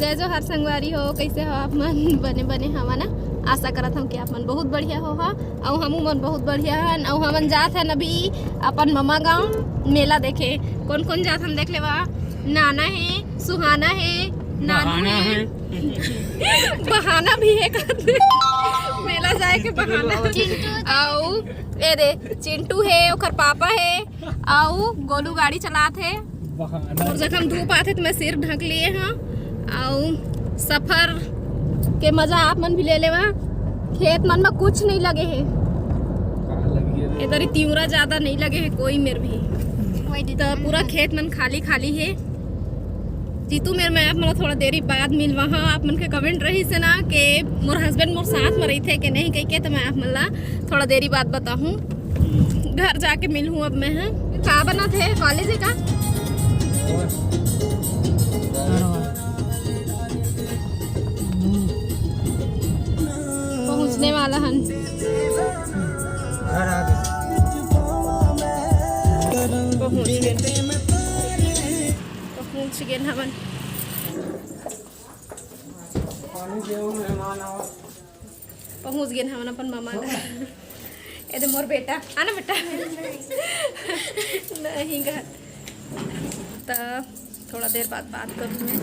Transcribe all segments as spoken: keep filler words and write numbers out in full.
जय जोहार संगवारी हो, कइसे हो आप मन? बने बने हवा ना? आशा करत हूँ कि आप मन बहुत बढ़िया हो हा, अउ हमू मन बहुत बढ़िया हन। अउ हमन जात हन अभी अपन ममा गाँव मेला देखे। कोन कोन जात हन देख लेवा। नाना हे, सुहाना हे, नानू बहाना हे। हे। बहाना भी हे कहते। मेला जाए के बहाना। चिंटू। अउ ए दे, चिंटू हे, ओकर पापा हे, अउ गोलू गाड़ी चलात हे। बहाना। मोर जखम धूप आथे त मैं सिर ढक लिए हूँ। अउ सफर के मजा आप मन भी ले लेवा। खेत मन में कुछ नहीं लगे हे। कहाँ लगी है रे? इधर ही तिवरा ज्यादा नहीं लगे हे कोई मेर भी। वही तो पूरा खेत मन खाली खाली हे। जीतू मेर मैं आप मन थोड़ा देरी बाद मिलवा हूँ। आप मन के कमेंट रही से ना कि मोर हस्बैंड मोर साथ में रही थे कि नहीं कह के, तो मैं आप मन ला थोड़ा देरी बाद बताहूँ। घर जाके मिलहूँ अब मैं, हाँ। का बनत हे? कॉलेज हे का? पहुँचने वाला हन। घर आ गए। पहुँच गए। पहुँच गए हमन। पानी देव मेहमान आओ। पहुँच गए हमन अपन मामा घर। ए दे मोर बेटा, आना बेटा। नहीं घर। त थोड़ा देर बाद बात करूँ मैं।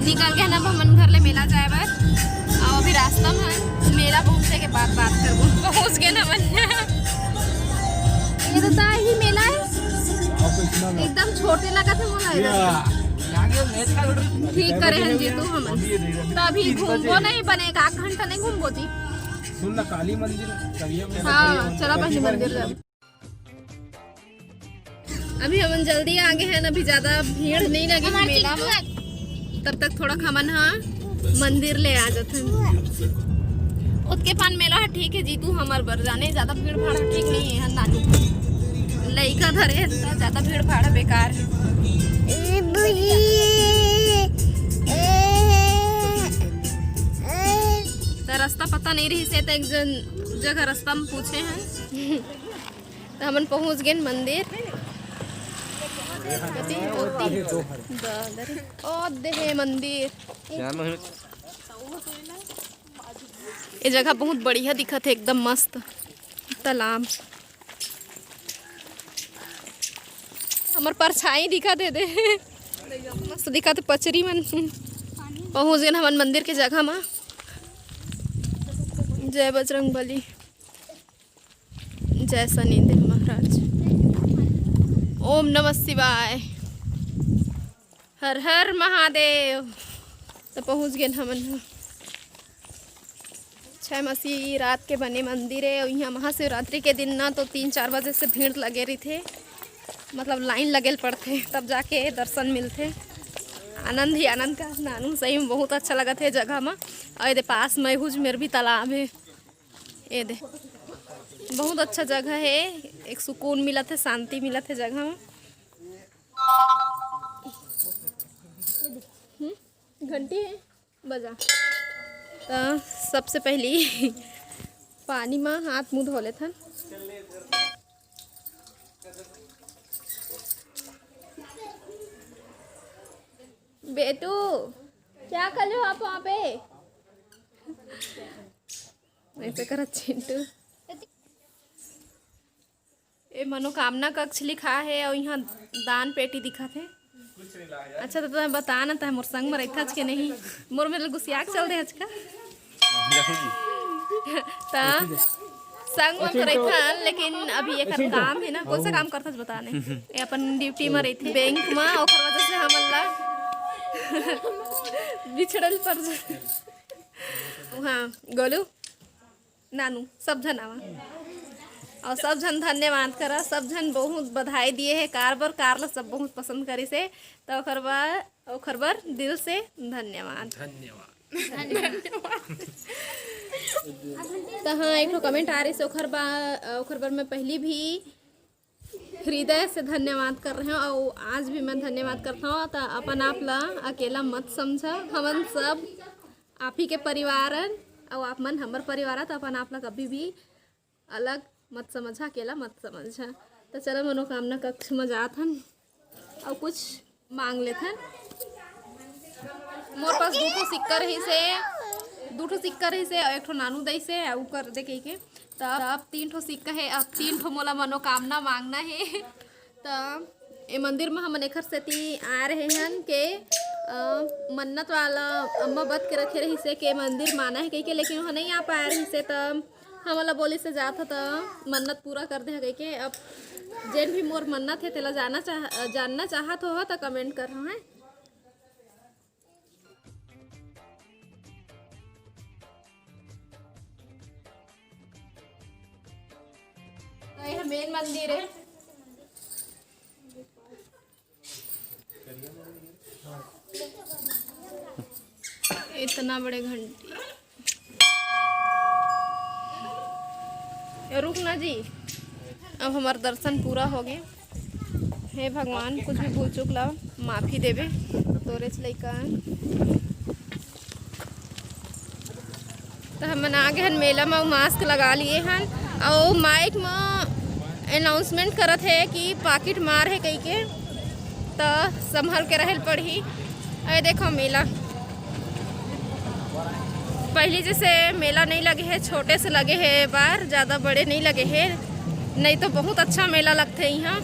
निकल गए ना हमन घर ले मेला जाए बर। अउ अभी रास्ता में मेला पहुँचे के बाद बात करबो। पहुँच गए ना हमन। ये तो ता ही मेला है। एकदम छोटे लगत हे मोला। ठीक करे हन जीतू हमन। त अभी घूमबो नहीं बने, एक आध घंटा नहीं घूमबो जी। सुन ना, काली मंदिर करिया में हाँ, चला बहिनी मंदिर जाब। अभी हमन जल्दी आ गए हैं, अभी ज्यादा भीड़ नहीं लगे हे मेला में। तब तक थोड़ा हमन हा मंदिर ले आ जाथन। ओतके पान मेला हा ठीक है जीतू, हमर बर जाने ज्यादा भीड़ भाड़ हा ठीक नहीं है, नानी लइका धरे है, त ज्यादा भीड़ भाड़ हा बेकार है। ए बुई, ए, ए। त रास्ता पता नहीं रही से त एक जन जगह रास्ता में पूछे हैं। त हमन पहुंच गेन मंदिर। कति? ओती। द-, दरी। ओ देहे मंदिर। ए जगह बहुत बढ़िया दिखत हे, एकदम मस्त तालाब। हमर परछाई दिखत हे दे। मस्त दिखत हे पचरी मन। पहुंच गेन हमन मंदिर के जगह मा। जय बजरंग बली। जय शनिदेव महाराज। ओम नमः शिवाय। हर हर महादेव। त पहुंच गेन हमन ह। छह मसी रात के बने मंदिर हे अउ इहाँ महाशिवरात्रि के दिन ना तो तीन चार बजे से भीड़ लगे रहिथे, मतलब लाइन लगे ल पड़थे तब जाके दर्शन मिलथे। आनंद ही आनंद का नानू, सही में बहुत अच्छा लगत हे जगह म। अउ एदे पास में हुज मेर भी तालाब हे। ए दे, बहुत अच्छा जगह हे, एक सुकून मिलत हे, शांति मिलत हे जगह में। हम्म, घंटी हे, बजा। त सबसे पहली पानी में हाथ मुंह धो लेथन। बेटू, क्या कर रहे हो आप वहाँ पे? ऐसे करत चिंटू। ए मनोकामना कक्ष लिखा हे अउ इहाँ दान पेटी दिखत हे। अच्छा, त तैं बता ना, तैं मोर संग म रहिथस के नहीं? मोर मेर गुसिया के चल देहस का? त संग म तो रहिथन, लेकिन अभी एकर काम हे ना, कौन सा काम करथस बता ने? ए अपन ड्यूटी म रहिथे बैंक म, ओकर वजह से हमन ला बिछड़ल पर। हाँ, गोलू। नानू, सब झन आवा। अउ सब झन धन्यवाद करा, सब झन बहुत बधाई दिए हे कार बर, कार ला सब बहुत पसंद करिस हे, त ओकर बर, ओकर बर दिल से धन्यवाद। धन्यवाद। त हाँ, एक ठो कमेंट आ रहिस, ओकर बा-, ओकर बर मैं पहली भी हृदय से धन्यवाद कर रहे हो अउ आज भी मैं धन्यवाद करता हूँ। त अपन आप ला अकेला मत समझा, हमन सब आप ही के परिवार हन अउ आप मन हमर परिवार ह, त अपन आप ला कभी भी अलग मत समझा, अकेला मत समझा। त चला मनोकामना कक्ष म जात हन अउ कुछ मांग लेथन। मोर पास दू ठो सिक्का रहिस हे, दू ठो सिक्का रहिस हे, अउ एक ठो नानू दइस हे, अउ कर दे कहिके। त अब तीन ठो सिक्का हे, अब तीन ठो मोला मनोकामना मांगना हे। त ए मंदिर म हमन एखर सेती आए रहे हन के, अ, मन्नत वाला अम्मा बत के रखे रहिस हे के मंदिर म आना हे कहिके, लेकिन ओह नइ आ पाए रहिस हे। त हमन ला बोलिस हे, "जात ह त मन्नत पूरा कर दे ह," कहिके। अब जेन भी मोर मन्नत हे, तेला जाना चाह-, जानना चाहत हो त comment करहू, हैं? तो ये मेन मंदिर है। इतना बड़े घंटी। ए, रुक ना जी, अब हमार दर्शन पूरा हो गए। हे भगवान, कुछ भी भूल चूक ला माफी देबे, तोरेच लइका। तो हमन आ गए हन मेला में, मास्क लगा लिए हन, और माइक में अनाउंसमेंट करत हे कि पाकिट मार हे कहिके, तो संभल के रहल पड़ही। अरे देखो मेला, पहली जैसे मेला नहीं लगे है, छोटे से लगे है ए बार, ज़्यादा बड़े नहीं लगे है, नहीं तो बहुत अच्छा मेला लगते हैं यहाँ।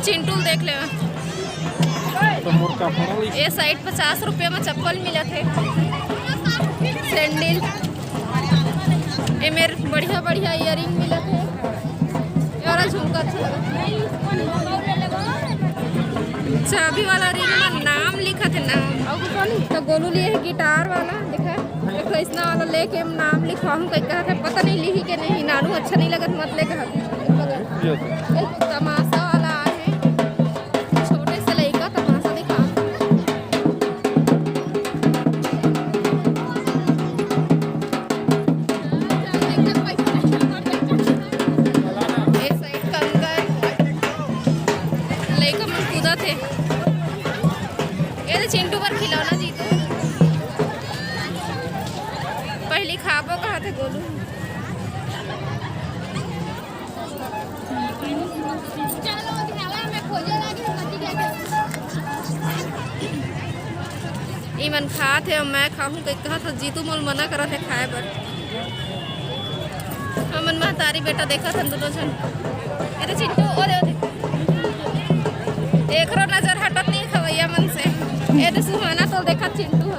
चिंटू ल देख ले। तो मोर कपड़ा ली। ये साइड पचास रुपया में चप्पल मिलत हे, सैंडल। ए मेर बढ़िया बढ़िया ईयरिंग मिलत हे। ये वाला झुमका अच्छा लगा। चाबी वाला रिंग में नाम लिखत हे, नाम। तो गोलू लिए है गिटार वाला, देखा, एक ठो अइसना वाला लेके हम नाम लिखवाहूँ कहि कहत हे, पता नहीं लिही के नहीं, नानू अच्छा नहीं लगत, मत ले कहत। तमाशा वाला आए हे, छोटे से लइका तमाशा दिखा। ए साइड कंकर, लइका मन कूदत हे। ए तो चिंटू बर खिलौना जीतू। पहली खाबो कहा थे गोलू। इमन खात हे, मैं खाहूँ कहि कहत हे, जीतू मोल मना करत हे खाए बर। हमन महतारी बेटा देखत हन दोनों झन। ए दे चिंटू, ओ दे, ओ दे। एकरो नजर हटत नहीं खवैया मन से। ए दे सुहाना तो देखत चिंटू ह।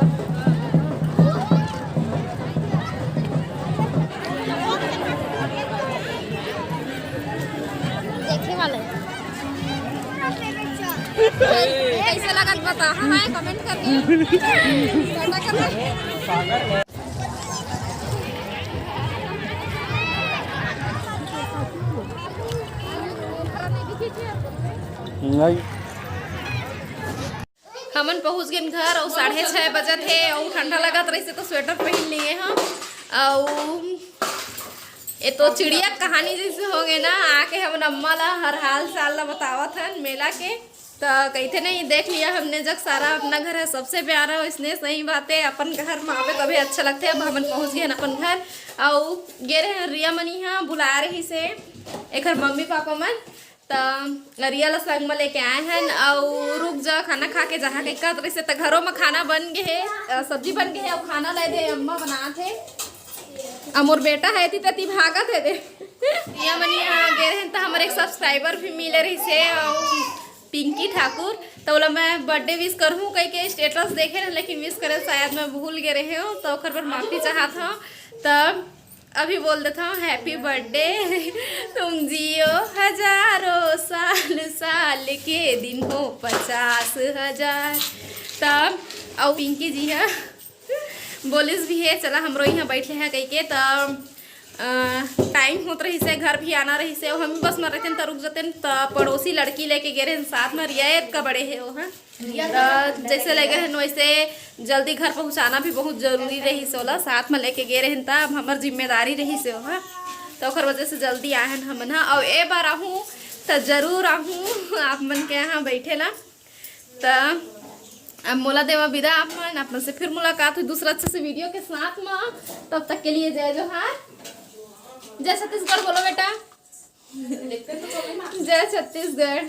देखे वाले। कैसे लगत बता, हाँ, हाँ, comment करके। टाटा कर दे। नहीं। हमन पहुंच गेन घर अउ साढ़े छः बजत हे अउ ठंडा लगत रहिसे तो स्वेटर पहिन लिए हम। अउ ए तो चिड़िया के कहानी जैसे हो गए ना, आके हमन अम्मा ला हर हाल चाल ला बतावत हन मेला के। त कहिथे नहीं, देख लिया हमने जग सारा अपना घर है सबसे प्यारा, इसने सही बात है, अपन घर में आवे तभी अच्छा लगथे। अब हमन पहुंच गए हन अपन घर अउ गे रहे हन रिया मनी हा बुला रहिसे एकर मम्मी पापा मन। त रिया ला संग म लेके आए हन अउ रुक जा, खाना खा के जहाँ के कहत रहिसे त घरो म खाना बन गे हे, अ, सब्जी बन गे हे अउ खाना ले दे अम्मा बनात हे। अउ मोर बेटा हे एती तेती भागत हे दे। रिया मनी हा गे रहेन त हमर एक सब्सक्राइबर भी मिले रहिसे अउ पिंकी ठाकुर, त ओला मैं बर्थडे विश करहूँ कहि के स्टेटस देखे रहेन, लेकिन विश करे शायद मैं भूल गे रहे हूँ, त ओकर बर माफी चाहत हूँ। त अभी बोल देता हूँ, हैप्पी बर्थडे, तुम जियो हजारों साल, साल के दिन हो पचास हजार। तब अउ पिंकी जी ह बोलिस भी हे, चला हमरो यहाँ बैठे हैं कहि के। तब टाइम होत रहिसे, घर भी आना रहिसे, अउ हम बस में रहते त रुक जाते। त पड़ोसी लड़की लेके गे रहे साथ में, रिया एतका बड़े हे वो, हाँ। त जैसे ले गए हन, वैसे जल्दी घर पहुँचाना भी बहुत जरूरी रहिस ओला। साथ में लेके गे रहेन, त अब हमर जिम्मेदारी रहिस ओहा, त ओकर वजह से जल्दी आए हन हमन ह। अउ ए बार आहूँ, त जरूर आहूँ आप मन के यहाँ बैठे ला। त अब मोला देवा विदा आप मन, आप मन से फिर मुलाकात हुई दूसरा अच्छे से वीडियो के साथ में। तब तक के लिए जय जोहार, जय छत्तीसगढ़ बोलो बेटा। जय छत्तीसगढ़।